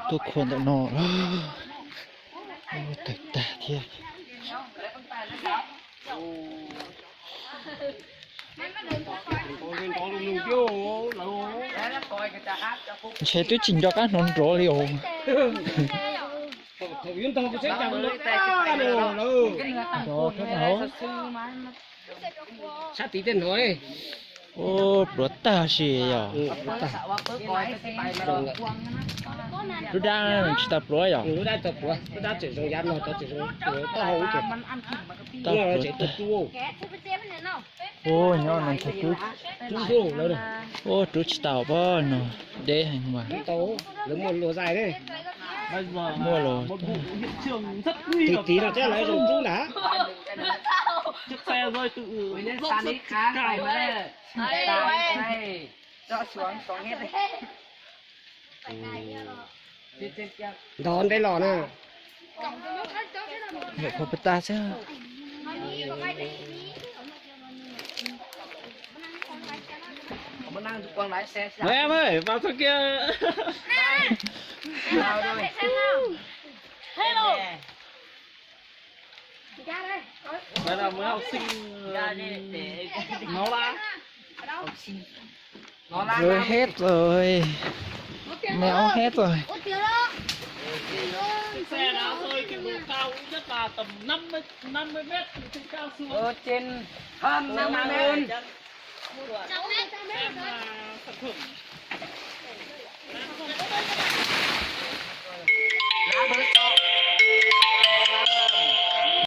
Tuaj khua ntawm no, tawg tag thiab. Ntshe twb tsis nco qab hnov nrov li os. Nrov thiab no. Sab tid tej no. Ua pluav tag si yog. Lub dab tsis tau pluav yog. Lub dab tseem zoo yav no, tseem zoo taub hau. Taub hau tseem tag. Ua nyob no ntxhais tub. Ua rub tsis tau pob no, deb heev mas. Lawv muaj luag zais ne. Muaj los. Tim tid no thiab lawv zoo rub ntag. Ntov ntej los na. Nyuam qhuav pab tag xwb. Mày em ơi, vào trong kia. Hello. Đây là mới học sinh, ờ, nó lá. Rơi hết rồi. Méo hết rồi. Cái xe đã rơi, cái độ cao ít nhất là tầm năm mươi, năm mươi mét từ trên cao xuống. Ờ, trên hơn năm mươi mét. Xem là sản phẩm.